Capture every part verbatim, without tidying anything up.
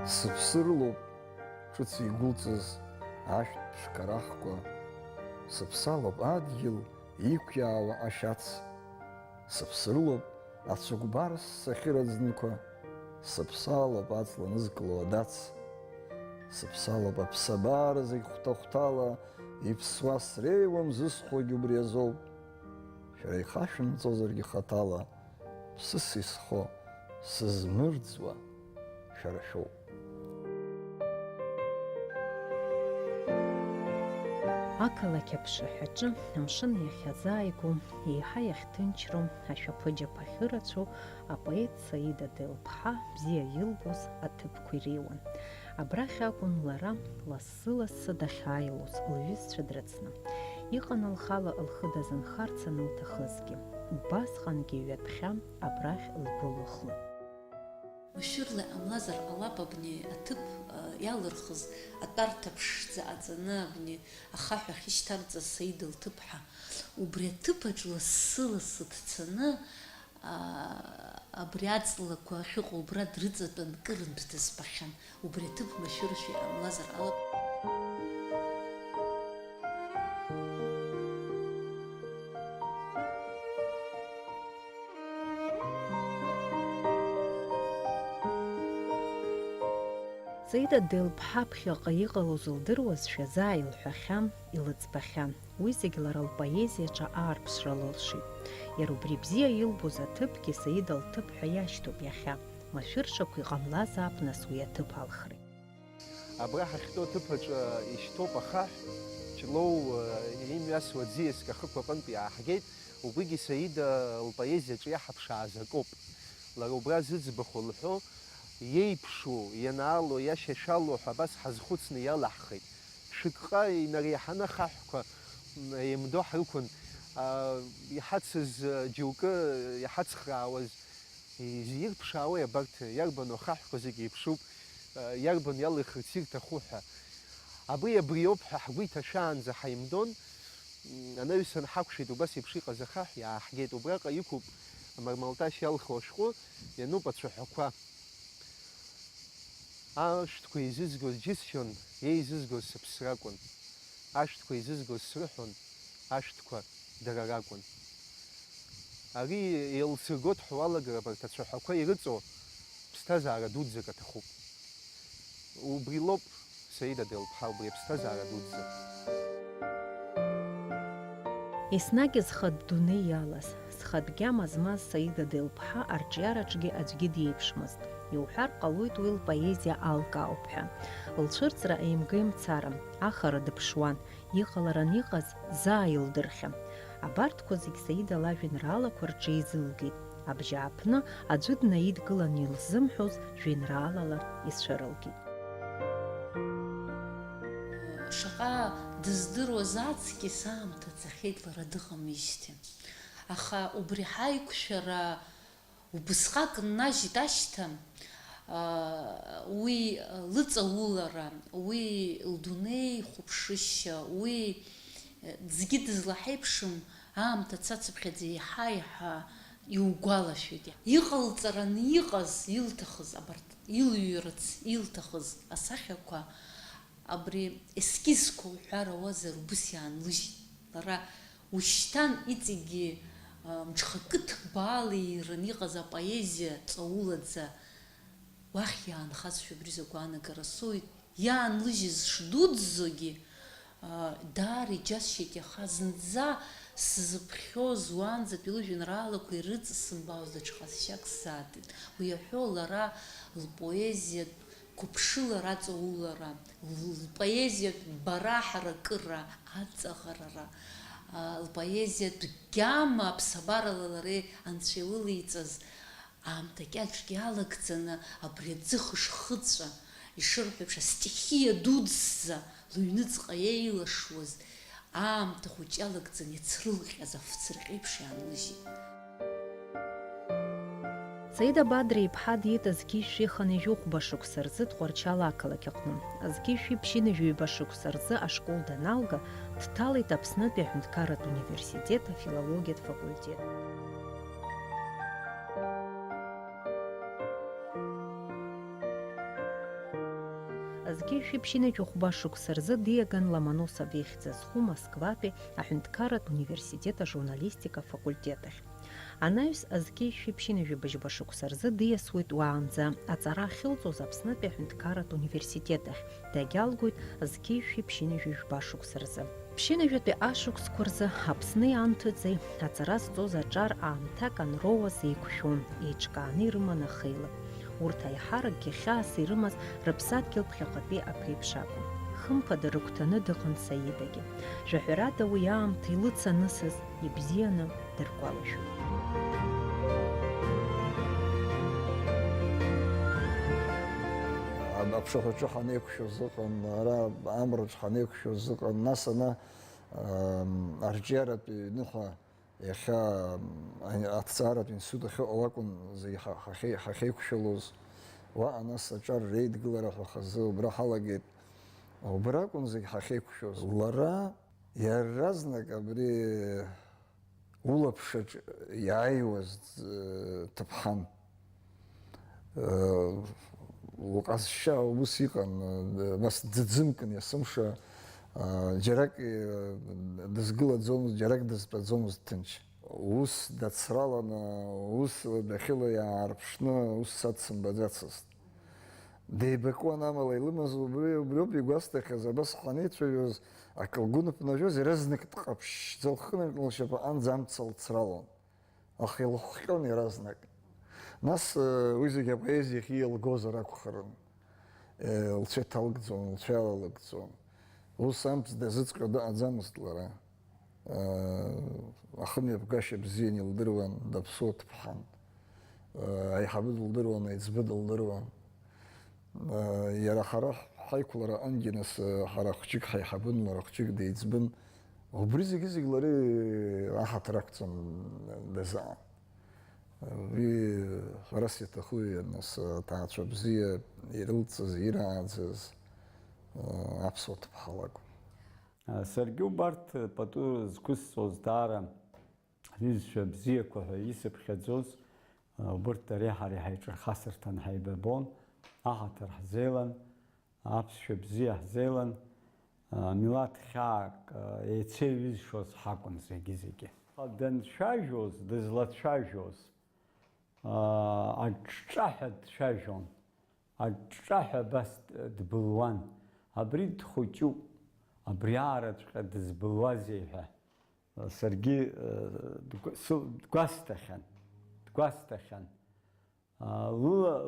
Сыԥсы рылоуп ҿыц игәылҵыз ашәҭ ԥшқарахқәа, сыԥсалоуп адгьыл иқәиаауа ашьац, сыԥсы рылоуп ацәыкәбар ссахьыр аӡнқәа, сыԥсалоуп аҵла нызкыло адац, сыԥсалоуп аԥсабара зегь хәҭа-хәҭала иԥсуа среиуам зысхәогь убри азоуп. Шәара ихашәымҵозаргьы хаҭала, ԥсыс исхо, сызмырӡуа шәара шәоуп. Ақалақь аԥшаҳәаҿы амшын иахьазааигәоу, еиҳа иахьҭынчроу ашәаԥыџьаԥ ахьырацәоу апоет Саида Делԥҳа бзиа илбоз аҭыԥқәа иреиуан. Абрахь акәын лара лассы-лассы дахьааилоз лҩызцәа дрыцны. Иҟан лхала лхы дазынхарц анылҭахызгьы. Убасҟангьы ҩаԥхьа абрахь лгәы лыхон. Машәырла иҟамлазар ҟалап абни аҭыԥ, а, иалырхыз атәарҭа ԥшӡа ҟаҵаны абни ахаҳә ахьышьҭарҵаз Саида лҭыԥҳа. Убри аҭыԥаҿ лассы-лассы дцаны, аа, абри аҵлақәа ахьыҟоу убра дрыҵатәан кырынтә дызбахьан. Убри аҭыԥ машәыршәа иҟамлазар ҟалап. Саида Делԥҳа ԥхьаҟа иҟалоз лдыруазшәа, заа илҳәахьан, илыӡбахьан. Уи зегь лара лпоезиаҿы аарԥшра лылшеит. Иара убри бзиа илбоз аҭыԥгьы Саида лҭыԥ ҳәа иашьҭоуп иахьа. Машәыршақә иҟамлазаап нас уи аҭыԥ алхра. Абра ҳахьтәоу аҭыԥ аҿы ишьҭоуп ахаҳә, Ҷлоу, э, имҩасуа аӡиаск ахықә аҟынтә иааҳгеит, убригьы Саида лпоезиаҿы иаҳаԥшааз акоуп. Лара убра зыӡбахә лҳәо, иеиԥшу, ианаало, иашьашәало ҳәа абас ҳазхәыцны иалаҳхит. Шәыкҟа инареиҳаны ахаҳәқәа, м, еимдо ҳрықәын, а, иҳацыз, а, џьоукы иҳацхраауаз, изирԥшаауеи абарҭ, иарбану ахаҳәқәа зегь еиԥшуп, а, иарбан иалихырц ирҭаху ҳәа. Абри абриоуп ҳәа ҳгәы иҭашәаанӡа ҳаимдон, м, анаҩсан ҳақәшәеит убас еиԥш иҟаз ахаҳә, иааҳгеит, убраҟа иқәуп Мармалташь иалху ашәҟәы, иануп ацәаҳәақәа. Ашәҭқәа еизызгоз џьысшьон, еизызгоз сыԥсракәын. Ашәҭқәа еизызгоз срыҳәон, ашәҭқәа дара ракәын. Ари еилсыргоит ҳәа уалагар, абарҭ ацәаҳәақәа ирыҵоу ԥсҭазаара дуӡӡак аҭахуп. Убри лоуп, Саида Делԥҳа, убри аԥсҭазаара дуӡӡа. Еснагь зхатә дунеи иалаз, зхатә гьама змаз Саида Делԥҳа арҿиараҿгьы аӡәгьы диеиԥшмызт. Иуҳәар ҟалоит, уи лпоезиа алкаауп ҳәа. Лцәырҵра еимга-еимцаран, ахара дыԥшуан, иҟаларан иҟаз заа илдырхьан. Абарҭқәа зегь Саида лажәеинраалақәа рҿы еизылгеит. Абжьааԥны аӡәы днаидгылан илзымҳәоз жәеинраалала ицәырылгеит. Шаҟа дыздыруаз аҵкьыс аамҭа цахьеит лара дыҟамижьҭеи. Аха убри ҳаиқәшәара убысҟак ннажьит ашьҭа, аа, уи лыҵаулара, уи лдунеи хәаԥшышьа, уи, ӡгьы дызлаҳаиԥшым аамҭа цацыԥхьаӡа еиҳа-еиҳа иугәалашәоит. Иҟалҵараны иҟаз, илҭахыз, абарҭ илҩрыц илҭахыз асахьақәа, абри ескизқәа уҳәар ауазар, убыс иаанлыжьит. Лара ушьҭан иҵегьы, а, мҽхакы ҭбаала иираны иҟаз апоезиа ҵаулаӡа уахь иаанхазшәа убри закәу анагара соуит. Иаанлыжьыз шдуӡӡогьы, аа, даара иџьасшьеит иаха, зынӡа сзыԥхьоз уаанӡатәи лыжәеинраалақәа ирыҵсымбаауаз даҽа ҟазшьак сзаатит. Уи иаҳәо лара лпоезиатә қәыԥшылара, аҵаулара, лпоезиатә бара ҳаракыра, аҵаӷарара, аа, лпоезиатә гьама аԥсабарала лара анцәа илылеиҵаз, аамҭа кьаҿк иалагӡаны абри аӡы хышхыҵәа, ишырҳәо еиԥш, астихиа дуӡӡа лыҩныҵҟа еилашуаз, аамҭа хәыҷ иалагӡаны ицрылҟьаз афцырҟьеиԥш иаанлыжьит. Саида Бадра-иԥҳа диит зқьи жәшәи хынҩажәи хәба шықәса рзы Тҟәарчал ақалақь аҟны. Зқьи жәшәи ԥшьынҩажәи ҩба шықәса рзы ашкол даналга, дҭалеит Аԥснытәи аҳәынҭқарратә университет афилологиатә факультет. Зқьи жәшәи ԥшьынҩажәи хәба шықәса рзы диаган Ломоносов ихьӡ зху Москватәи аҳәынҭқарратә университет ажурналистика афакультет ахь. Анаҩс, зқьи жәшәи ԥшьынҩажәи быжьба шықәса рзы диасуеит уаанӡа аҵара ахьылҵуаз Аԥснытәи аҳәынҭқарратә университет ахь, дагьалгоит зқьи жәшәи ԥшьынҩажәи жәба шықәса рзы. Ԥшьынҩажәатәи ашықәсқәа рзы Аԥсни анҭыҵи аҵара зҵоз аҿар аамҭак анроуаз еиқәшәон, еиҿкааны ирыман ахеилак. Урҭ аиҳаракгьы хьаас ирымаз рыԥсадгьыл ԥхьаҟатәи аԥеиԥш акәын. Хымԥада рыгәҭаны дыҟан Саидагьы. Жәаҳәарада уи аамҭа илыцанысыз ибзианы дыргәалашәоит. Аԥшаҳәаҿы ҳанеиқәшәоз ыҟан, ара амраҿ ҳанеиқәшәоз ыҟан, нас ана, ам, арҿиаратә ҩныҳәа иахьа, ам, аҭҵааратә институт ахьыҟоу акәын зегьы ҳа-, ҳахьеи-, ҳахьеиқәшәалоз. Уаҟа нас аҿар реидгылара ҳәа хазы убра ҳалагеит. Убра акәын зегь ҳахьеиқәшәоз. Лара иаразнак абри улаԥшаҿ иааиуаз, э, ҭыԥҳан. Э, лҟазшьа ус иҟан, э, нас дӡыӡымкын есымша, э, џьарак, э, дызгылаӡомызт, џьарак дызтәаӡомызт ҭынч. Ус дацраланы, ус дәахьыла иаарԥшны, ус са дсымбаӡацызт. Деибакуан, амала илымаз убри, убриоуп игәасҭахьаз, абас ҳанеицәажәоз, акы лгәы ныԥнажәоз, иаразнак дҟаԥшьӡа лхы нанкылан лшьапаҟынӡа амца лцралон. Аха илыхҟьон иаразнак. Нас, э, уи зегьы апоезиахь ииалгозар акәхарын. Э, лцәа иҭалгӡон, лцәа иалалыгӡон. Ус амц дазыҵҟьо дыҟаӡамызт лара. Э, ахымҩаԥгашьа бзиан илдыруан, даԥсуа ҭыԥҳан. Э, аиҳабы дылдыруан, аиҵбы дылдыруан. Иара ҳара ҳаиқәлара аҟынгьы нас, ҳара хәҷык ҳаиҳабын, лара хәҷык деиҵбын. Убри зегьы-зегь лара аҳаҭыр ақәҵан дазыҟан. Уи ҳәарас иаҭаху, нас аҭаацәа бзиа ирылҵыз, ирааӡаз аԥсуа ҭыԥҳа лакәын. Саргьы убарҭ пату зқәысҵоз даара Ҳҩызцәа бзиақәа ҳәа исыԥхьаӡоз, убырҭ дареи ҳареи ҳаиҿырхасырҭан ҳаибабон, аҳаҭыр ҳзеилан, аԥсшәа бзиа ҳзеилан, милаҭ хьаак еицеиҩызшоз ҳакәын зегьы-зегьы. Данцәажәоз, дызлацәажәоз, аҿҿаҳәа дцәажәон, аҿҿаҳәа абас дбылуан, абри дхәыҷуп, абриаараҵәҟьа дызбылуазеи ҳәа. Саргьы, э, дгәа-, сыл-, дгәасҭахьан, дгәасҭахьан. А, лыла-,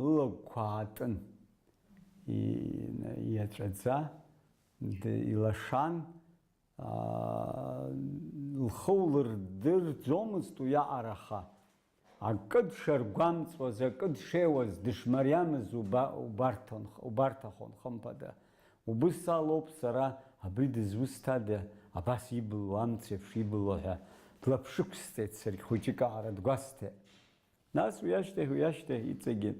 лылагәқәа аатын, и-, иаҵәаӡа, д-, илашан, а, лхы лырдырӡомызт уи аҟара, аха Акы дшаргәамҵуаз, акы дшеиуаз, дышмариамыз уба-, убарҭон, убарҭахон, хымԥада. Убыс алоуп сара абри дызусҭада, абас ибылуа, амцеиԥш ибылуа ҳәа длаԥшықәсҵеит саргь хәыҷык аҟара дгәасҭеит. Нас уи ашьҭахь, уи ашьҭахь иҵегьы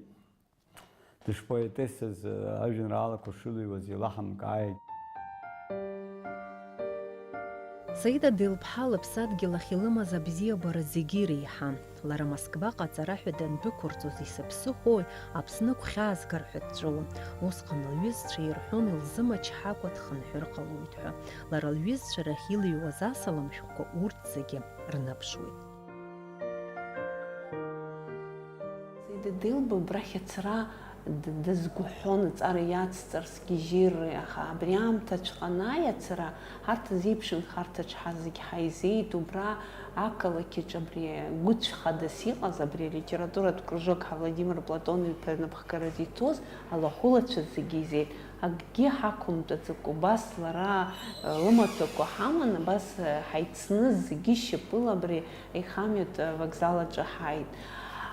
Дышпоетессаз ажәеинраалақәа шылыҩуаз илаҳамкааит. Саида Делԥҳа лыԥсадгьыл ахь илымаз абзиабара зегьы иреиҳан. Лара Москваҟа аҵара ҳәа дандәықәырҵоз исыԥсыхәои, Аԥсны гәхьаазгар ҳәа дҵәыуон. Усҟан лҩызцәа ирҳәон илзымчҳакәа дхынҳәыр ҟалоит ҳәа. Лара лҩызцәа рахь илыҩуаз асалам шәҟәқәа урҭ зегьы рныԥшуеит. Саида Делба убрахь ацара д-, дазгәыҳәон, аҵара иацҵарсгьы жьирра, аха абри аамҭаҵәҟьа анааи ацара, ҳарҭ азеиԥш нхарҭаҿ ҳазегь ҳаизеит, убра ақалақьаҿ абри гәыцә хадас иҟаз, абри алитературатә кружок ҳа Владимир Платон-иԥа инапхгаразы иҭоз алахәылацәа зегьы изеит. Акгьы ҳақәымтәаӡакәа, убас лара, э, лымаҭәақәа ҳаман, абас, э, ҳаицны зегьы шьапыла абри аихамҩатә, э, вокзал аҿы ҳааит.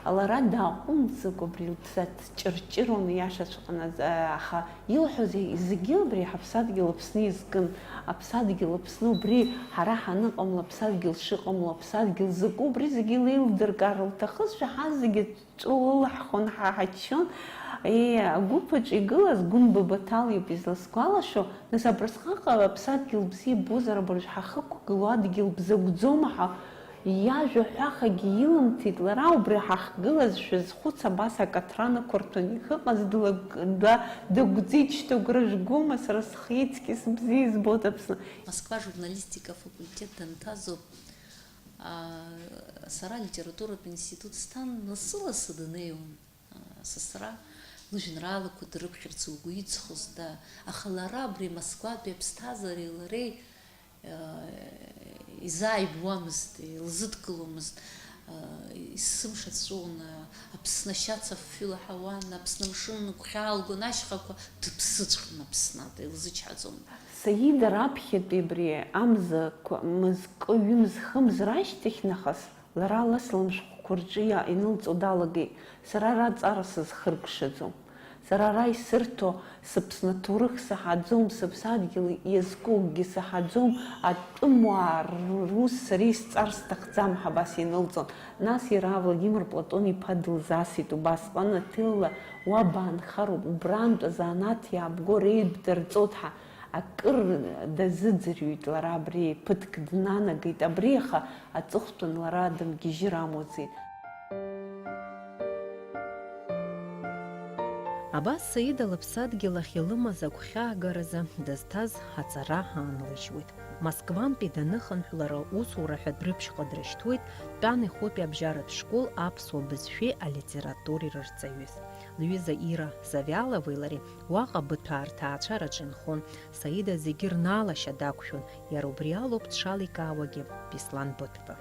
Лара дааҟәымҵӡакәа абри лыԥсадгьыл дҷырҷыруан, иашаҵәҟьаны, э, аха илҳәоз зегьы абри ҳаԥсадгьыл Аԥсны изкын. Аԥсадгьыл Аԥсны убри ҳара ҳаныҟамла, аԥсадгьыл шыҟамло, аԥсадгьыл закәу, убри зегьы леилдыркаар лҭахызшәа, ҳа зегьы ҿылылҳхон, ҳа ҳаччон. Е, агәыԥ аҿы игылаз Гәынба Баҭал иоуп изласгәалашәо, нас абрысҟак аԥсадгьыл бзиа ббозар, абыржә ҳахықәгылоу адгьыл бзагәӡома ҳәа Иажәа ҳәахагьы илымҭеит, лара убри ҳахьгылаз шәызхәыц, абас акаҭран ықәырҭәаны иахьыҟаз длаг-, дла-, дыгәӡит, шьҭа агәра жәгома, сара схы ицқьа сыбзиа избоит Аԥсны. Москва журналистика факультет данҭазоуп, аа, сара алитературатә институт сҭан, лассы-лассы днеиуан. Сасра лыжәеинраалақәа дрыԥхьарц лгәы иҵхоз, да, аха лара абри Москватәи аԥсҭазаареи лареи, э, изааигәамызт, илзыдкыломызт, э, есымша дҵәыуон, Аԥсны ашьац афҩы лаҳауан, Аԥсны амшын гәхьаалгон, ашьхақәа дыԥсыҵәҟьон Аԥсны, илзычҳаӡомызт. Саида раԥхьатәи абри амзақәа мызкы, ҩымз, хымз рашьҭахь нахыс, лара ласла амшхәқәа рҿы иа-, инылҵо далагеит. Сара ара аҵара сызхыркәшаӡом. Сара ара исырҭо сыԥсны аҭоурых саҳаӡом, сыԥсадгьыл иазкугьы саҳаӡом, атәымуаа р-, рус сара исҵар сҭахӡам ҳәа абас инылҵон. Нас иара Владимир Платон-иԥа дылзасит убасҟан, Аҭелла, уаб аанхароуп, убрантә азанааҭ иаабго реидтә дарҵоит ҳәа. Акыр дазыӡырҩит лара абри, ԥыҭк днанагеит абри, аха аҵыхәтәан лара дымгьежьыр амуӡеит. Абас Саида лыԥсадгьыл ахь илымаз агәхьаагаразы дызҭаз аҵара аанлыжьуеит. Москвантәи даныхынҳә лара усура ҳәа рыԥшьҟа дрышьҭуеит Тәан ихәытәи абжьаратә школ аԥсуа бызшәеи алитературеи рырҵаҩыс. Лҩыза Ира Завиаловеи лареи уаҟа абыҭәаа рҭаацәараҿы инхон. Саида зегьы рнаалашьа дақәшәон, иара убри алоуп дшаликаауагьы Беслан Быҭәба.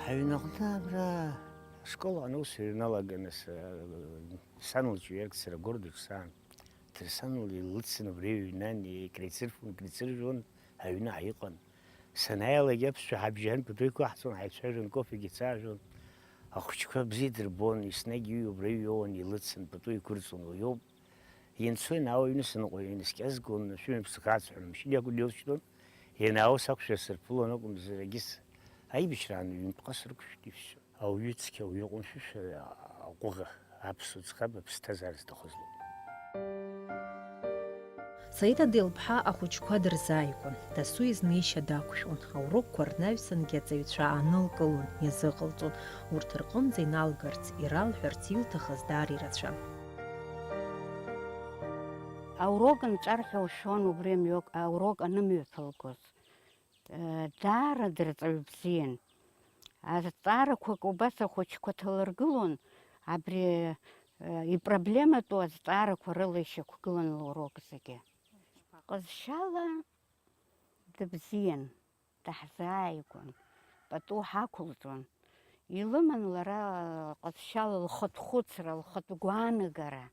Ҳаҩнаҟны абра ашкол аҟны аус иҩналага, нас, сан лҿы иаркцара гордоҿ саан. Ҭырсанла илыцын абри аҩны, икреицырфон, икреицыржәуан, аҩны ҳаиҟан. Санааилак аԥсшәа ҳабжьан, пату иқәаҳҵон, ҳаицәажәон, кофегьы цаажәон. Ахәыҷқәа бзиа дырбон, еснагь ҩы убра иҩуан, илыцын, пату иқәырҵон, уиоуп. Ианцо ианаауа аҩны саныҟоу, инаскьазгон, шәымҩаԥсык ацҳәон, амшын иакәын илшьҭон, ианаауа сақәшәар сырԥылон акәымзар, егьыс аибашьраан ҩынтәҟа срықәшәт, ишәшәо. Ауаҩы цқьа, ауаҩы ҟәымшәышәа аҟәыӷа, аԥсуа ӡӷаб аԥсҭазаара зҭахыз лоуп. Саида Делԥҳа ахәыҷқәа дырзааигәан, дасу изнеишьа дақәшәон, аурокқәа рнаҩсангьы аҵаҩцәа аанылкылон, иазыҟалҵон, урҭ рҟынӡа иналгарц, иралҳәарц илҭахыз даара ирацәан. Аурок нҵәар ҳәа лшәон убри амҩак, аурок анымҩаԥылгоз. Даара дырҵаҩ бзиан. Азҵаарақәак убас ахәыҷқәа ҭалыргылон, абри, э, ипроблематәу азҵаарақәа рыла ишьақәгылан лурок зегьы. Ҟазшьала дыбзиан, даҳзааигәан, пату ҳақәылҵон. Илыман лара ҟазшьала лхатә хәыцра, лхатә гәаанагара.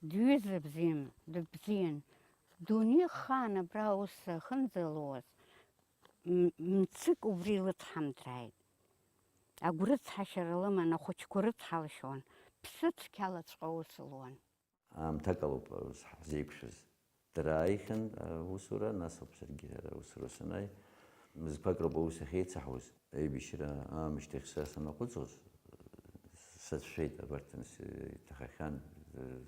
Дҩыза бзиан, дыбзиан. Дунеихаан абра аус ахьынӡалуаз, м-, мцык убри илыцҳамҭрааит. Агәрыцҳашьара лыман, ахәыҷқәа рыцҳалшьуан, ԥсы цқьалаҵәҟьа аус луан. Аамҭак алоуп ус ҳзеиқәшәаз. Дара ааихьан, аусура, нас ауп саргьы аусура санааи. Мызқәак роуп аус ахьеицаҳуаз. Аибашьра аамышьҭахь сара санаҟәыҵуаз, сацәшәеит, абарҭ анс-, иҭахахьан, э,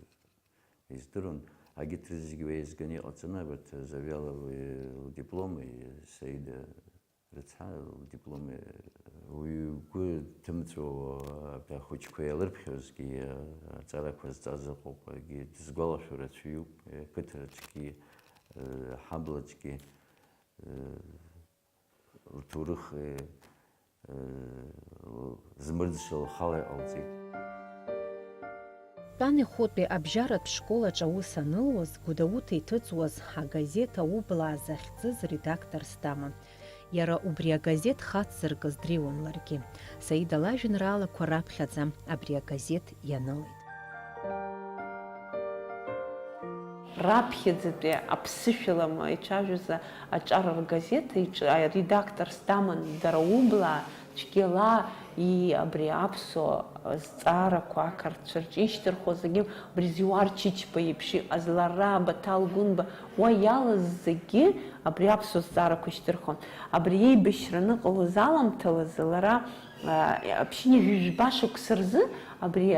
издыруан, агьырҭ рызегьы уи еизганы иҟаҵаны, абарҭ Завиалови лдипломи, Саида рыцҳа лдипломи, уи игәы ҭымҵәо, абри ахәыҷқәа иалырԥхьозгьы, аҵарақәа зҵаз ыҟоуп, егьи дызгәалашәо рацәаҩуп, қыҭа рҿгьы, э, ҳаблаҿгьы, э, лҭоурых, э, э, змырӡша лхала иҟалҵеит. Тәан ихәытәи абжьаратә школ аҿы аус анылуаз, Гәдоуҭа иҭыҵуаз агазеҭ Аублаа захьӡыз редакторс даман. Иара убри агазеҭ хацзыркыз дреиуан ларгьы. Саида лажәеинраалақәа раԥхьаӡа абри агазеҭ ианылеит. Раԥхьаӡатәи аԥсышәала ма ицәажәоз аҿар ргазеҭ иҿ-, аредакторс даман дара аублаа, цәгьала и-, абри аԥсуа зҵаарақәа ақырҭцәа рҿы ишьҭырхуаз зегьы, абри Зиуар Чычба иеиԥш иҟаз лара, Баҭал Гәынба, уа иалаз зегьы абри аԥсуа зҵаарақәа ишьҭырхуан. Абри еибашьра аныҟалоз аламҭалазы лара Аԥшьынҩажәижәба шықәса рзы абри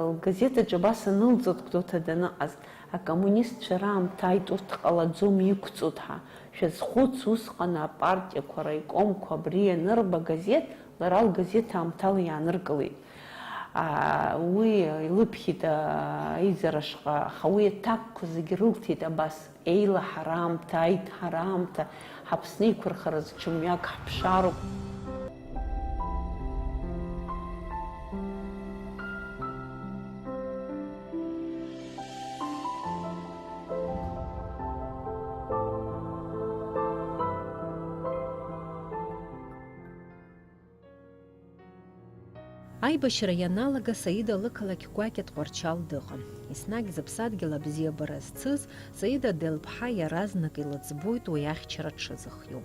лгазеҭ аҿы абас анылҵоит Гәдоуҭа даныҟаз, акоммунистцәа раамҭа ааит, урҭ ҟалаӡом, иқәҵоит ҳәа. Шәазхәыц, усҟан апартиақәа, араикомқәа абри ианырба газеҭ, лара лгазеҭ аамҭала иааныркылеит. Уи илыԥхьеит аизара ашҟа, аха уи аҭакқәа зегьы рылҭеит абас. Еилаҳараамҭа, аиҭараамҭа, ҳАԥсны еиқәырхаразы ҽа мҩак ҳԥшаароуп. Аибашьра ианалага, Саида лықалақь гәакьа Тҟәарчал дыҟан. Еснагь зыԥсадгьыл абзиабара зцыз Саида Делԥҳа иаразнак илыӡбоит уи ахьчара дшазыхиоу.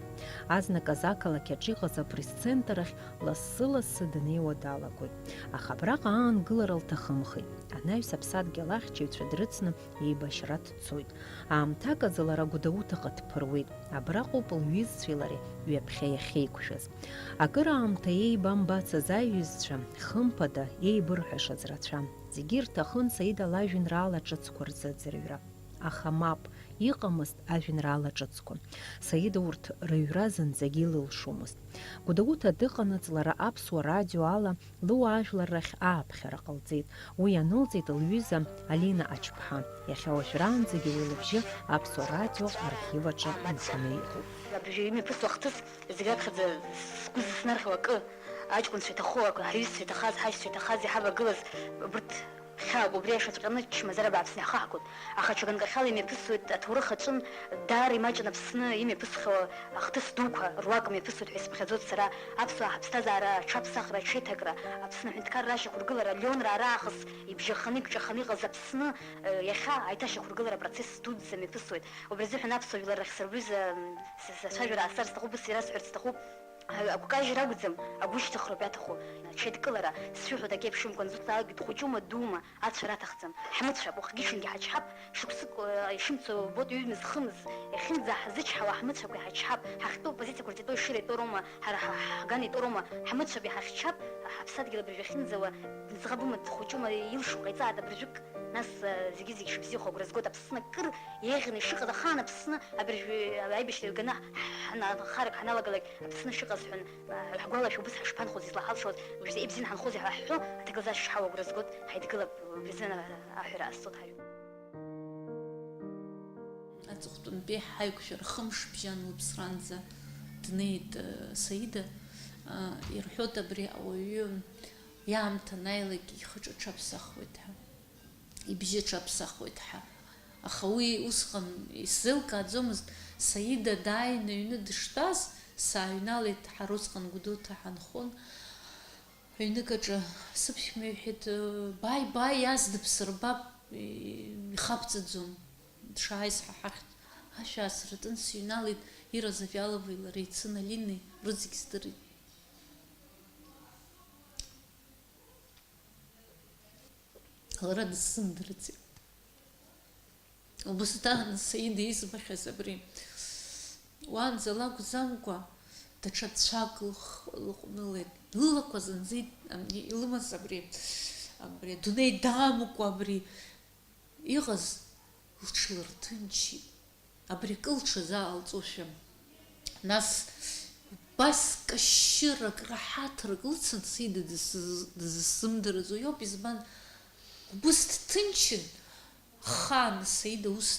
Азныказ ақалақь аҿы иҟаз апресс-центр ахь лассы-лассы днеиуа далагоит. Аха абраҟа аангылара лҭахымхеит. Анаҩс аԥсадгьыл ахьчаҩцәа дрыцны еибашьра дцоит. Аамҭак азы лара Гәдоуҭаҟа дԥыруеит. Абраҟоуп лҩызцәеи лареи ҩаԥхьа иахьеиқәшәаз. Акыраамҭа еибамбацыз аиҩызцәа, хымԥада, еибырҳәашаз рацәан. Зегьы ирҭахын Саида лажәеинраала ҿыцқәа рзы аӡырҩра. Аха мап, иҟамызт ажәеинраала ҿыцқәа. Саида урҭ рыҩра зынӡагьы илылшомызт. Гәдоуҭа дыҟанаҵ лара Аԥсуа радио ала лыуаажәлар рахь ааԥхьара ҟалҵеит. Уи ианылҵеит лҩыза Алина Ачԥҳа. Иахьа уажәраанӡагьы уи лыбжьы Аԥсуа радио архив аҿы инханы иҟоуп. Абыржәы имҩаԥысуа ахҭыс зегь раԥхьаӡа сгәы зыснархьуа акы, аҷкәынцәа иҭаху, ҳҩызцәа иҭахаз, ҳаишьцәа иҭахаз иҳавагылаз, убырҭ хьаауп, убри ашаҵәҟьаны чмазара бааԥсны иаҳхаҳгоит. Аха ҽа ганкахьала имҩаԥысуеит аҭоурых аҿын, даара имаҷын Аԥсны имҩаԥысхьоу ахҭыс дуқәа, руак мҩаԥысуеит ҳәа исыԥхьаӡоит сара, аԥсуаа ҳаԥсҭазаара аҽаԥсахра, аҽеиҭакра, Аԥсны аҳәынҭқарра ашьақәыргылара, Леон Раараа аахыс ибжьаханы, икҿаханы иҟаз Аԥсны, э, иахьа аиҭашьақәыргылара апроцесс дуӡӡа мҩаԥысуеит. Убри азыҳәан аԥсуа жәлар рахь сырҩыза, м, с-, сацәажәара аасцар сҭахуп, ус ирасҳәарц сҭахуп. Агәкажьра акәӡам, агәышьҭыхроуп иаҭаху. Аҽеидкылара, сшәыҳәоит, акеиԥшымкәа, зусҭалакгьы дхәыҷума, дума, ацәара аҭахӡам. Ҳмыцәап, уахгьы-ҽынгьы ҳачҳап, шықәсык, э, ишымцо убоит, ҩымз-хымз, иахьынӡаҳзычҳауа ҳмыцәақәа иҳачҳап, ҳахьтәоу апозициақәа рҿы итәоу, шыра итәоу роума, ҳара ҳа-, ҳган итәоу роума, ҳмыцәап, иҳахьчап, ҳаԥсадгьыл абыржәы ахьынӡауа, ӡӷабума, дхәыҷума, илшо ҟаиҵааит абыржәык, нас, э, зегьы-зегь шыбзиахо агәра згоит, Аԥсны акыр еиӷьны ишыҟаз ахаан Аԥсны, абыржәы аибашьра иаганы ҳ-, ҳна-, харак ҳаналагалак, Аԥсны шыҟаз ҳәан, ҳгәалашәо убыс ҳашԥанхоз, излаҳалшоз, уажәы ибзианы ҳанхозеи ҳәа ҳҳәо, аҭагылазаашьа шҳауа агәра згоит, ҳаидгылап, убри азы аҳәара ҟасҵоит ҳаҩ. Аҵыхәтәантәи ҳаиқәшәара хымш бжьан лыԥсранӡа днеит, э, Саида. Э, ирҳәоит абри ауаҩы иаамҭа анааилак ихы-иҿы аҽаԥсахуеит ҳәа. Ибжьы аҽаԥсахуеит ҳәа. Аха уи усҟан исзеилкааӡомызт, Саида дааины аҩны дыштәаз, сааҩналеит, ҳара усҟан Гәдоуҭа ҳанхон. Аҩнык аҿы сыԥшәма иҳәеит, бааи, бааи, иааз дыԥсырбап, ихабҵаӡом, дшааиз ҳа ҳахьтә. Ашә аасыртын, сыҩналеит, Ира Завьаловеи лареи, Цына Линеи, рызегь здырит. Лара дысзымдырӡеит. Убысҭан Саида избахьаз абри уаанӡа лакәӡамкәа, даҽа цәак лых-, лыҟәнылеит. Лылақәа зынӡа ит-, ам-, илымаз абри, абри адунеи даамукәа абри иҟаз лҽлырҭынчит. Абри акы лҽазаалҵошәа, нас убас кашьырак, раҳаҭрак лыцын, Саида дысз-, дызсзымдырӡо иоуп, избан, убыс дҭынчын, ахаан Саида ус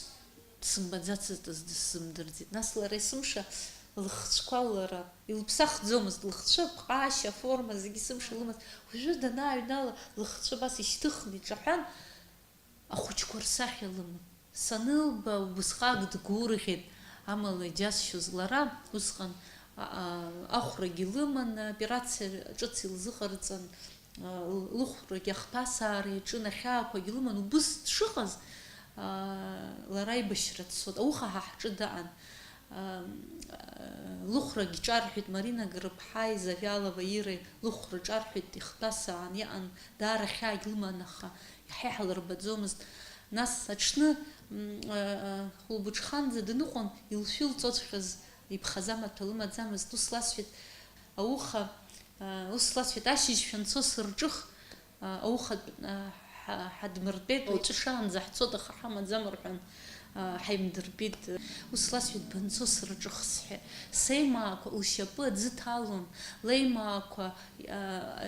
дсымбаӡацызт азы дысзымдырӡеит. Нас лара есымша лыхцәқәа лара илыԥсахӡомызт, лыхцәы, аԥҟаашьа, аформа зегьы есымша лымаз. Уажәы данааҩнала, лыхцәы абас ишьҭыхны иҿаҳәан, ахәыҷқәа рсахьа лыман. Санылба, убысҟак дгәырӷьеит, амала иџьасшьоз лара, усҟан, а, а, ахәрагьы лыман, аоперациа ҿыц илзыҟарҵан, а, л-, лыхәрагьы ахҭәасаара иаҿын, ахьаақәагьы лыман, убыс дшыҟаз, а, лара аибашьра дцот, ауха ҳа ҳҿы даан. Лыхәрагь ҿарҳәеит Марина Грыԥҳаи Завиалова Иреи, лыхәра ҿарҳәеит, ихҭәасаан иҟан, даара хьаагь лыман, аха иаҳа иҳалырбаӡомызт. Нас аҽны, м, а, а, хәылбыҽханӡа даныҟам, илшәы илҵоҵәҟьаз иԥхаз амаҭәа лымаӡамызт, ус ласҳәеит, ауха Ус ласҳәеит, ашьыжь шәанцо сырҿых, аухатә ҳадмыртәеит, уаҵәы шаанӡа ҳцоит, аха ҳамаӡам рҳәан, ҳаимдыртәеит. Ус ласҳәеит, банцо сырҿых сҳәеит. Сеимаақәа лшьапы аӡы ҭалон, леимаақәа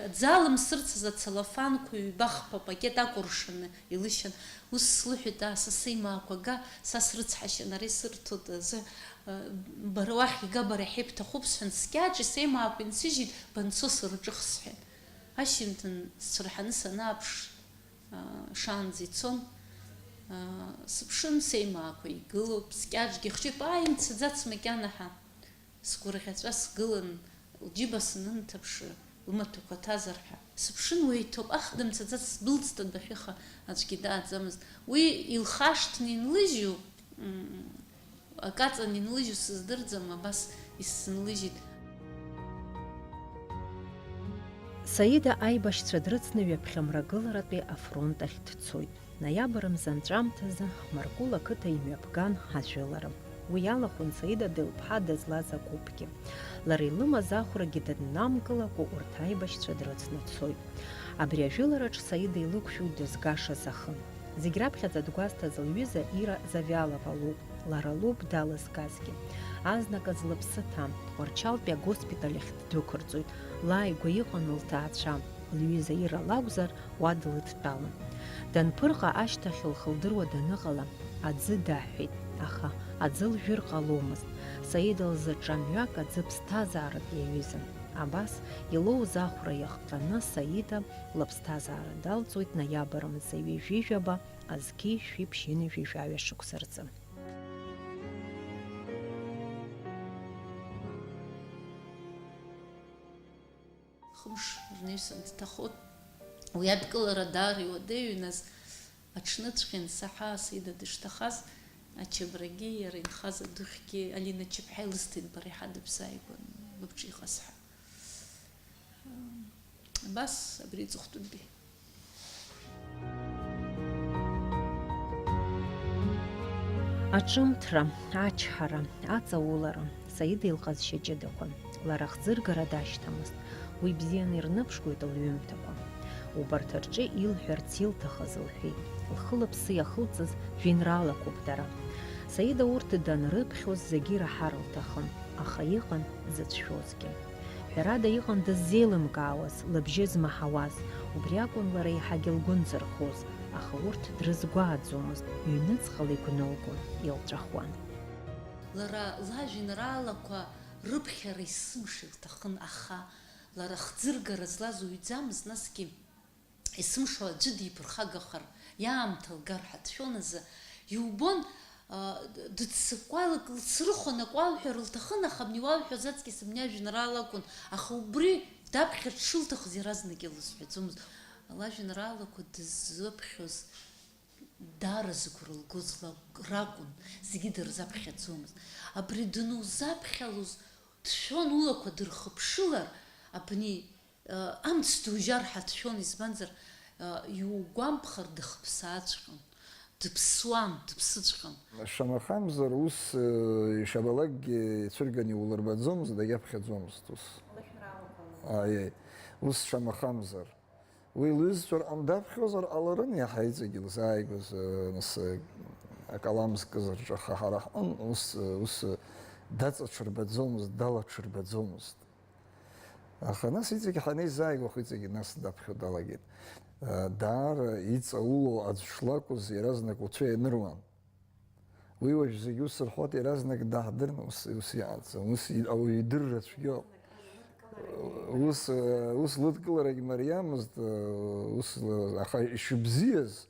аӡы алымсырц азы ацалафанқәа ҩба-хԥа пакет акәыршаны илышьан. Ус слыҳәеит, аа, са сеимаақәа га, са срыцҳашьан, ара исырҭоит азы, бара уахь ига, бара иҳәа ибҭахуп сҳәан, скьаҿ исеимаақәа инсыжьит, банцо сырҿых сҳәеит. Ашьыжьымҭан сцәырҳаны санааԥш, аа, шаанӡа ицон, аа, сыԥшын, сеимаақәа игылоуп, скьаҿгьы хәҷык, ааи, имцаӡац макьана ҳәа. Сгәырӷьаҵәа сгылан, лџьыба санынҭаԥшы, лмаҭәақәа ҭазар ҳәа. Сыԥшын, уеиҭоуп, ах, дымцаӡац, сдәылҵт адәахьы, аха аӡәгьы дааӡамызт. Уи илхашҭны инлыжьу, м, акаҵан инлыжьу сыздырӡом, абас исзынлыжьит. Саида аибашьцәа дрыцны ҩаԥхьа мрагыларатәи афронт ахь дцоит. Ноиабр мза анҵәамҭазы Хмаркәыл ақыҭа имҩаԥган ажәылара. Уи иалахәын Саида Делԥҳа дызлаз агәыԥгьы. Лара илымаз ахәрагьы дыннамкылакәа урҭ аибашьцәа дрыцны дцоит. Абри ажәылараҿ Саида илықәшәоит дызгашаз ахы. Зегь раԥхьаӡа дгәазҭаз лҩыза Ира Завиалова лоуп, лара лоуп далызгазгьы. Азныказ лыԥсы ҭан, Тҟәарчалтәи агоспиталь ахь ддәықәырҵоит, лааигәа иҟан лҭаацәа, лҩыза Ира лакәзар, уа длыдтәалан. Данԥырҟа ашьҭахь лхы лдыруа даныҟала, аӡы даҳәеит, аха аӡы лжәыр ҟаломызт. Саида лзы ҿамҩак аӡы ԥсҭазааратә иаҩызан. Абас, илоуз ахәра иахҟьаны, Саида лыԥсҭазаара далҵуеит ноиабр мза ҩажәи жәаба, азқьи шәиԥшьынҩажәи жәаҩа шықәса рзы. Хымш рнаҩсан дҭахоит. Уи адкылара даара иуадаҩын, нас аҽныҵәҟьа ансаҳа, Саида дышҭахаз, ачабрагьы, иара инхаз адухьгьы, Алина Чыԥҳа илысҭеит, бара иҳадыԥсааигәан, быбҿы иҟаз ҳәа. Абас, абри аҵыхәтәантәи. Аҿымҭра, ачҳара, аҵаулара, Саида илҟазшьа ҷыдақәан. Лара хӡыргара дашьҭамызт, уи бзианы ирныԥшгоит лҩымҭақәа. Убарҭ рҿы илҳәарц илҭахыз лҳәеит. Лхы-лыԥсы иахылҵыз жәеинраалақәоуп дара. Саида урҭ данрыԥхьоз зегьы ираҳар лҭахын, аха иҟан дзыцәшәозгьы. Ҳәарада, иҟан дыззеилымкаауаз, лыбжьы змаҳауаз, убри акәын лара еиҳагьы лгәы нзырхоз, аха урҭ дрызгәааӡомызт, ҩныҵҟала игәнылгон, илҵәахуан. Лара лажәеинраалақәа рыԥхьара есымша илҭахын, аха лара хӡыргара злаз уаҩӡамызт, насгьы есымша аӡәы диԥырхагахар, иаамҭа лгар ҳәа дшәон азы, иубон, а, дыццакуа лцрыхон, акы уалҳәар лҭахын, аха абни уалҳәоз аҵкьыс абни ажәеинраала акәын, аха убри даԥхьар дшылҭахыз иаразнак илызҳәаӡомызт. Лажәеинраалақәа дыззыԥхьоз даара зыгәра лгоз ла-, ракәын, зегьы дырзаԥхьаӡомызт. Абри данузаԥхьалоз дшәон, улақәа дырхыԥшылар, абни, э, амц дужьар ҳәа дшәон, избанзар, э, иугәамԥхар, дыхԥсааҵәҟьон, дыԥсуан, дыԥсыҵәҟьон. Шамахамзар, ус, э, ишабалакгьы ицәырганы иулырбаӡомызт, дагьаԥхьаӡомызт ус. Лышәнралақәа. Аиеи, ус шамахамзар. Уи лҩызцәа рҟны даԥхьозар ҟаларын, иаҳа иҵегьы илзааигәаз, э, нас, э, акалам зкыз рҿы, аха ҳара ҳҟын ус, э, ус, э, даҵаҽырбаӡомызт, далаҽырбаӡомызт. Аха нас иҵегь ҳанеизааигәах, иҵегь нас даԥхьо далагеит. Э, даара иҵаулоу аӡә шлакәыз иаразнак уцәа ианыруан. Уи уажә зегь ус рҳәоит, иаразнак даҳдырны ус, ус иҟаҵам, ус и-, ауаҩы идырра цәгьоуп. Ус, э, ус лыдкыларагь мариамызт, э, ус, э, аха ишыбзиаз,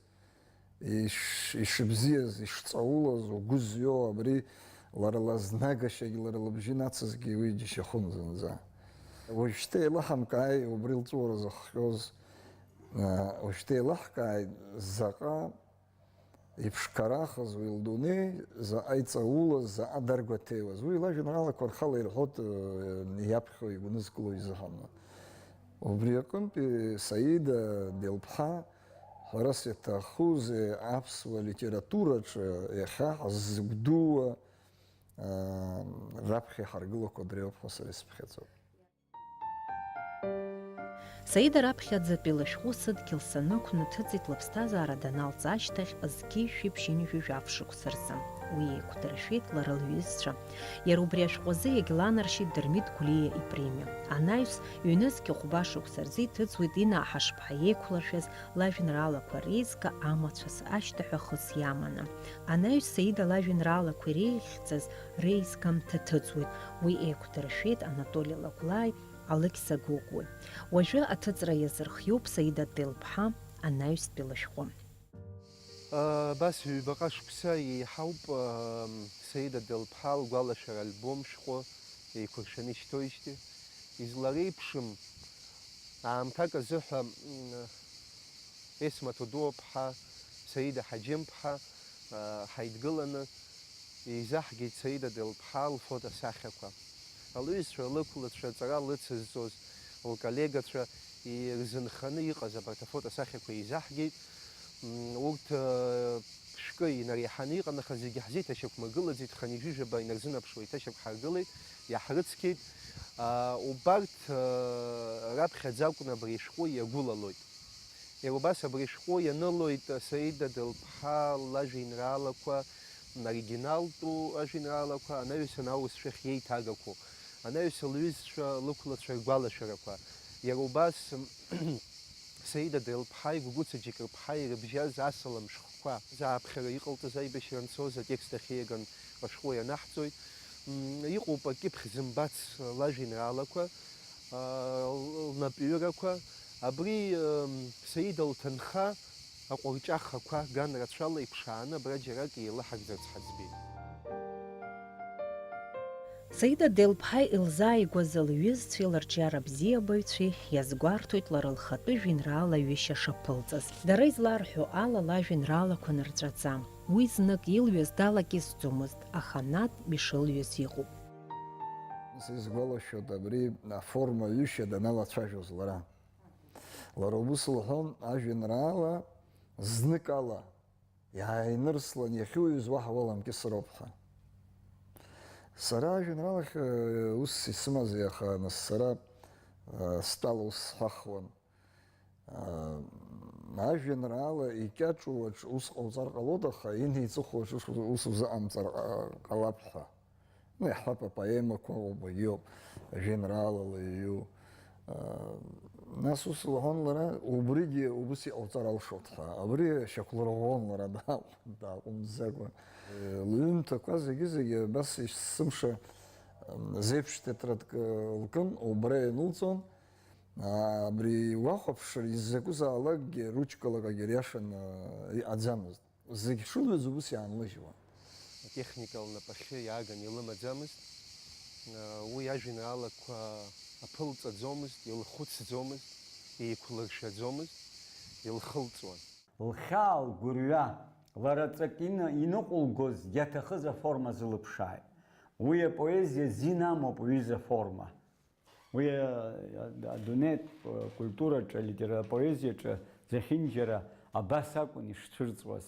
иш-, ишыбзиаз, ишҵаулаз, угәы зҩо, абри лара лызнагашьагь, лара лыбжьы нацызгьы уи џьашьахәын зынӡа. Уажәшьҭа еилаҳамкааи убри лҵәуара зыхҟьоз, э, уажәшьҭа еилаҳкааит заҟа иԥшқарахыз уи лдунеи, заҟа иҵаулаз, заҟа даргәаҭеиуаз. Уи лажәеинраалақәа рхала ирҳәоит, э, иаԥхьо, игәнызкыло изыҳәан. Убри аҟынтәи Саида Делԥҳа, ҳәарас иаҭахузеи, аԥсуа литератураҿы иахьа ҳзыгәдууа, э, раԥхьа иҳаргылақәа дреиуоуп ҳәа сара исыԥхьаӡоит. Саида раԥхьаӡатәи лышәҟәы Сыдгьыл санықәны ҭыҵит лыԥсҭазаара даналҵ ашьҭахь зқьи жәшәи ԥшьынҩажәи жәаф шықәса рзы. Уи еиқәдыршәеит лара лҩызцәа. Иара убри ашәҟәы азы иагьланаршьеит Дырмит Гәлиа ипремиа. Анаҩс, ҩнызқь хәба шықәса рзы иҭыҵуеит Инаа Ҳашԥҳа еиқәлыршәаз лажәеинраалақәа реизга Амацәыс ашьҭа ҳәа хыс иаманы. Анаҩс Саида лажәеинраалақәа иреиӷьхьӡаз реизга амҭа ҭыҵуеит. Уи еиқәдыршәеит Анатоли Лагәлааи Алықьса Гогәуеи. Уажәы аҭыҵра иазырхиоуп Саида Делԥҳа анаҩстәи лышәҟәы. Абас ҩбаҟа шықәса еиҳауп, Саида Делԥҳа лгәалашәара альбом шәҟәы еиқәыршәаны ишьҭоижьҭеи. Излареиԥшым аамҭак азыҳәа Есма Ҭодуаԥҳа, Саида Ҳаџьымԥҳа ҳаидгыланы еизаҳгеит Саида Делԥҳа лфотосахьақәа. Лҩызцәа, лықәлацәа, аҵара лыцызҵоз лколлегацәа ирзынханы иҟаз абарҭ афотосахьақәа еизаҳгеит. Урҭ шәкы инареиҳаны иҟан, аха зегьы ҳзеиҭашьақәмагылаӡеит, хынҩажәижәаба инарзынаԥшуа еиҭашьақәҳаргылеит, иаҳрыцқьеит. Убарҭ раԥхьаӡа акәны абри ашәҟәы иагәылалоит. Иара убас абри ашәҟәы ианылоит Саида Делԥҳа лажәеинраалақәа, оригиналтәу ажәеинраалақәа, анаҩсан аурысшәахь иеиҭагақәоу, анаҩсан лҩызцәа, лықәлацәа ргәалашәарақәа. Иара убас Саида Делԥҳаи Гәыгәыца Џьыкырԥҳаи ирыбжьаз асалам шәҟәқәа, зааԥхьара иҟалҵаз аибашьра анцоз атекст ахьиаган ашәҟәы ианаҳҵоит. Иҟоуп акьыԥхь зымбац лажәеинраалақәа, лнапҩырақәа. Абри Саида лҭынха аҟәырҷахақәа ган рацәала иԥшааны абра џьарак еилаҳагӡарц ҳаӡбеит. Саида Делԥҳа илзааигәаз лҩызцәеи лырҿиара бзиабаҩцәеи иазгәарҭоит лара лхатәы жәеинраала ҩышьа шаԥылҵаз. Дара изларҳәо ала, лажәеинраалақәа нырҵәаӡам. Уи знык илҩыз далакьысӡомызт, аха Над ишылҩыз иҟоуп. Сизгәалашәоит абри аформа ҩышьа даналацәажәоз лара. Лара убыс лҳәон, ажәеинраала зныкала иааинырслан иахьуҩыз уаҳа уаламкьысыроуп ҳәа. Сара ажәеинраалахь ус исымази, аха нас сара стәала ус сҳәахуан. Ажәеинраала икьаҿу аҿы ус ҟауҵар ҟалоит, аха инеиҵыху аҿы ус узыҟамҵар ҟалап ҳәа. Ну, иаҳҳәап, апоемақәа убагьы иоуп, ажәеинраалала иҩу. Нас ус лҳәон лара, убригьы убыс иҟауҵар алшоит ҳәа. Абри шьақәлырӷәӷәон лара дааҟәымҵӡакәа. Лҩымҭақәа зегьы-зегьы абас есымша зеиԥш тетрадк лкын, убра ианылҵон. Абри уахәаԥшыр, изакәызаалакгьы ручкалак агьы риашаны иҟаӡамызт. Зегь шылҩыз убыс иаанлыжьуан. Атехника лнапахьы иааган илымаӡамызт. Уи ажәеинраалақәа аԥылҵаӡомызт, илхәыцӡомызт, еиқәлыршәаӡомызт, илхылҵуан. Лхьаа, лгәырҩа, лара ҵак иныҟәылгоз иаҭахыз аформа зылыԥшааит. Уи апоезиа зин амоуп уҩыза форма. Уи адунеитә культураҿы, алитера-, апоезиаҿы зехьынџьара абас акәын ишцәырҵуаз.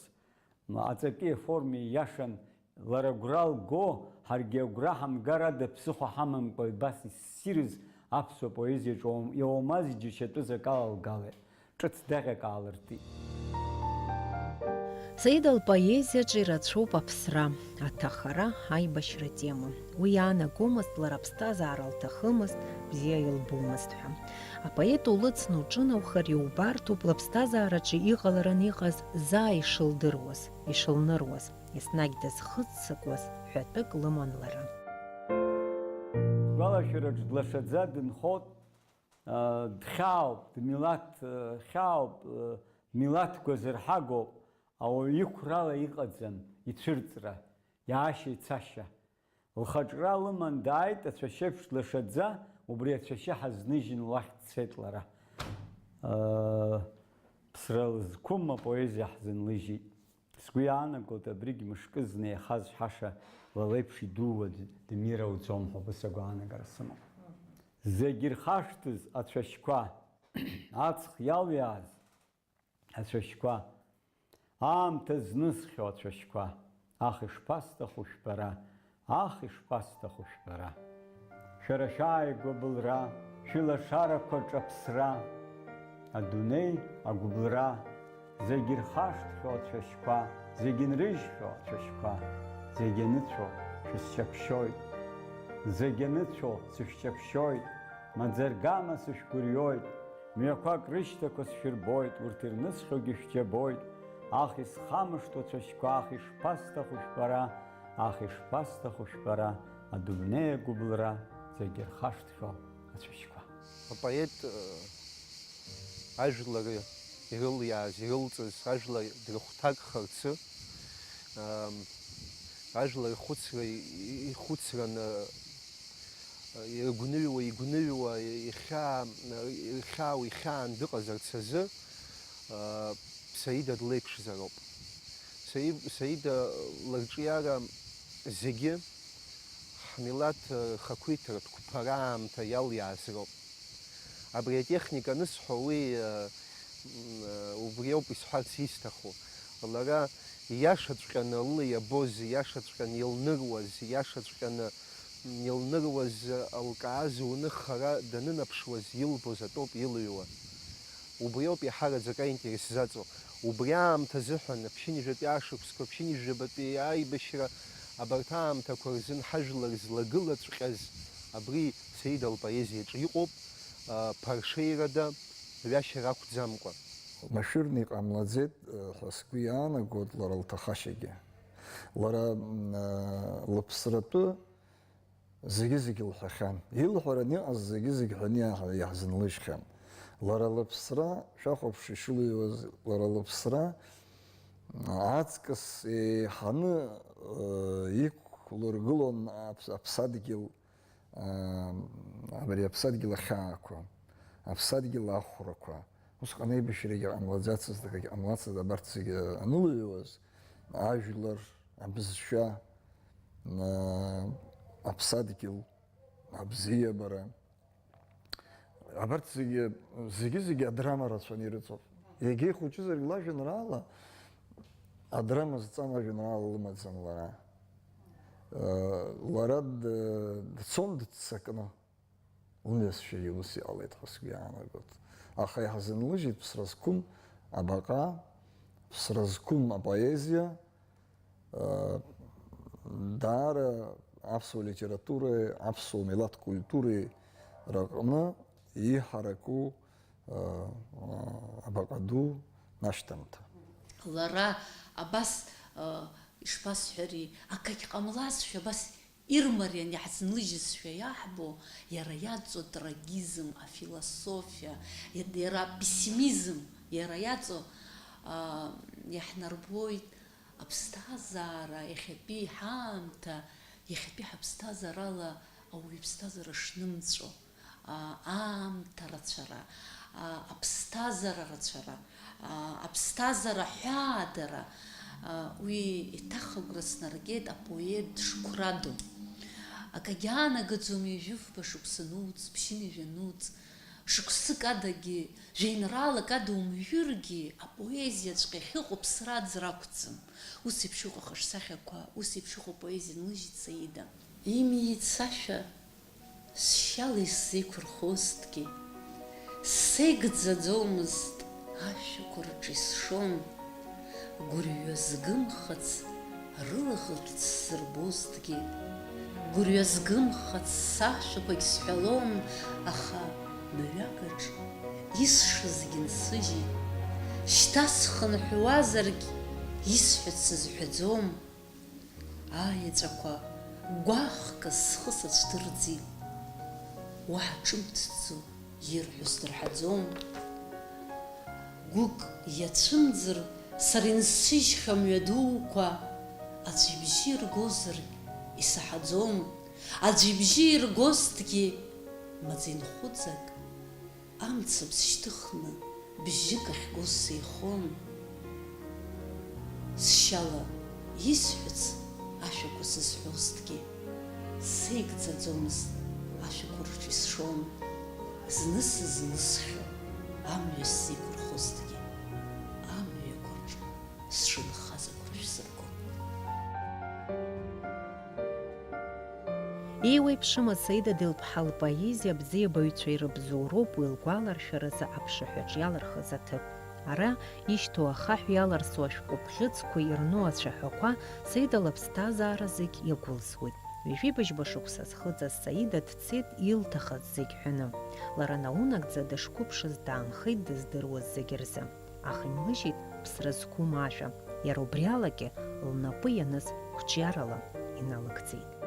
Аҵаки аформеи иашан, лара агәра лго, ҳаргьы агәра ҳамгар ада ԥсыхәа ҳамамкәа абас иссирыз аԥсуа поезиаҿы иоумаз иџьашьатәыз акала лгалеит. Ҿыц даҟьак аалыртит. Саида лпоезиаҿы ирацәоуп аԥсра, аҭахара, аибашьра атема. Уи иаанагомызт лара аԥсҭазаара лҭахымызт, бзиа илбомызт ҳәа. Апоет улыцны уҿынаухар иубарҭоуп лыԥсҭазаараҿы иҟаларан иҟаз заа ишылдыруаз, ишылныруаз, еснагь дызхыццакуаз ҳәатәык лыман лара. Гәалашәараҿ длашаӡа дынхот. Дхьаауп, дмилаҭ хьаауп, милаҭ гәазырҳагоуп, ауаҩы иқәрала иҟаӡам ицәырҵра, иаашьа-ицашьа. Лхаҿра лыман дааит, ацәашьеиԥш длашаӡа, убри ацәашьы ҳазныжьын уахь дцеит лара. Ԥсра лызқәым апоезиа ҳзынлыжьит. Сгәы иаанагоит, абригь мышкы знеихаз ҳаша лалеиԥш идууа дмир ауӡом ҳәа убас агәаанагара сымоуп. Зегь ирхашҭыз ацәашьқәа, аҵх иалиааз ацәашьқәа, аамҭа знысхьоу ацәашьқәа, ах, ишԥасҭаху шәбара, ах, ишԥасҭаху шәбара! Шәара шәааигәа былра, шәылашарақәа рҿы аԥсра, Адунеи, агәыбылра, зегь ирхашҭхьоу ацәашьқәа, зегь нрыжьхьоу ацәашьқәа, зегь аныцәо шәысчаԥшьоит. Зегь аныцәо сышәчаԥшьоит, маӡа-аргама сышәгәырҩоит, мҩақәак рышьҭақәа сшәырбоит, урҭ ирнысхьоугьы шәџьабоит, аха исхамышҭуа ацәашьқәа, аха ишԥасҭаху шәбара, аха ишԥасҭаху шәбара, адунеи агәыбылра, зегь ирхашҭхьоу ацәашьқәа. Апоет, э, ажәлар ирылиааз, ирылҵыз ажәлар дрыхәҭакхарцы, ам, ажәлар ихәыцра, ихәыцраны, э, иргәныҩуа, игәныҩуа, ихьаа-, ихьаау, ихьаан дыҟазарц азы, э, Саида длеиԥшзароуп. Саи-, Саида лырҿиара зегьы ҳмилаҭ, э, рхақәиҭратә қәԥара аамҭа иалиааз роуп. Абри атехника анысҳәо, уи, э, м, э, убри ауп исҳәарц исҭаху. Лара ииашаҵәҟьаны лыла иабоз, ииашаҵәҟьаны илныруаз, ииашаҵәҟьаны илныруаз, лкааз уны хара данынаԥшуаз илбоз атәоуп илыҩуа. Убри ауп иаҳараӡак аинтерес заҵоу. Убри аамҭа азыҳәан, ԥшьынҩажәатәи ашықәсқәа, ԥшьынҩажәабатәи аибашьра, абарҭ аамҭақәа рзын ҳажәлар злагылаҵәҟьаз абри Саида лпоезиаҿы иҟоуп, а, ԥаршеирада, ҩашьара ақәӡамкәа. Машәырны иҟамлаӡеит, э, ҳәа сгәы иаанагоит лара лҭахашьагьы. Лара, м, э, лыԥсратәы зегьы-зегь лҳәахьан. Илҳәаран иҟаз зегьы-зегь ҳәаны иаҳ-, иаҳзынлыжьхьан. Лара лыԥсра, шәахәаԥш ишылыҩуаз, лара лыԥсра, м, аҵкыс еиҳаны, э, иқәлыргылон аԥс-, аԥсадгьыл, аа, абри аԥсадгьыл ахьаақәа, аԥсадгьыл ахәрақәа, усҟан аибашьрагьы ҟамлаӡацызт, акгьы ҟамлацызт, абарҭ зегьы анылыҩуаз, ажәлар, абызшәа, аа, аԥсадгьыл, абзиабара, абарҭ зегьы, зегьы-зегьы адрама рацәаны ирыҵоуп. Егьа ихәыҷызаргь лажәеинраала адрама зҵам ажәеинраала лымаӡам лара. Лара д-, дцон дыццакны, лымҩасшьагьы ус иҟалеит ҳәа сгәы иаанагоит. Аха иаҳзынлыжьит ԥсра зқәым абаҟа, ԥсра зқәым апоезиа, даара аԥсуа литературеи аԥсуа милаҭ культуреи рыҟны иҳараку, абаҟа ду нашьҭамҭа. Лара абас, ишԥасҳәари, акагь ҟамлазшәа, абас ирмариан иаҳзынлыжьызшәа иаҳбо, иара иаҵоу атрагизм, афилософиа, иа-, иара апессимизм, иара иаҵоу, а, иаҳнарбоит аԥсҭазаара, иахьатәи ҳаамҭа, иахьатәи ҳаԥсҭазаарала ауаҩы иԥсҭазаара шнымҵәо. А, аамҭа рацәара, а, аԥсҭазаара рацәара, а, аԥсҭазаара ҳәаадара, а, уи еиҭах агәра снаргеит апоет дшықәрадоу. Акагьы аанагаӡом ҩажәифба шықәса нуц, ԥшьынҩажәа нуц, шықәсык адагьы, жәеинраалак ада умжәыргьы, апоезиаҵәҟьа ахьыҟоу ԥсра аӡра ақәӡам. Ус еиԥш иҟоу ахаҿсахьақәа, ус еиԥш иҟоу апоезиа нлыжьит Саида. Имиит сашәа, сшьала исзеиқәырхозҭгьы, сеигӡаӡомызт, ашәақәа рҿы исшон, гәырҩа згымхац рылаӷырӡ сзырбозҭгьы, гәырҩа згымхац сашәақәагь сҳәалон, аха мҩакаҿ исшазгьы нсыжьит, шьҭа схынҳәуазаргь исҳәац сызҳәаӡом. Аеҵәақәа гәаӷкыз схы сацәдырӡит, уаҳа ҿымҭӡо ирҳәо сдырҳаӡом. Гәык иацәымӡыр, сара инсыжьхьа мҩа дуқәа, аӡә ибжьы иргозаргь исаҳаӡом, аӡә ибжьы иргозҭгьы маӡа инхәыҵак, амцабз шьҭыхны бжьык ахьгоз сеихон. Сшьала исҳәац ашәақәа сызҳәозҭгьы, сеигӡаӡомызт, ашәақәа рҿы исшон. Зны сызлысхьоу амҩа сзеиқәырхозҭгьы, амҩақәа рҿы сшынхаз ақәыршә сыргон. Еиуеиԥшым Асаида Делԥҳа лпоезиа абзиабаҩцәа ирыбзоуроуп уи лгәаларшәаразы аԥшаҳәаҿ иалырхыз аҭыԥ. Ара ишьҭоу ахаҳә иаларсу ашәҟәы бӷьыцқәа ирну ацәаҳәақәа Саида лыԥсҭазаара зегь иагәылсуеит. Ҩажәи быжьба шықәса зхыҵыз Саида дцеит илҭахыз зегь ҳәаны. Лара наунагӡа дышқәыԥшыз даанхеит дыздыруаз зегь рзы. Аха имлыжьит ԥсра зқәым ажәа. Иара убри алагьы лнапы ианыз қәҿиарала иналыгӡеит.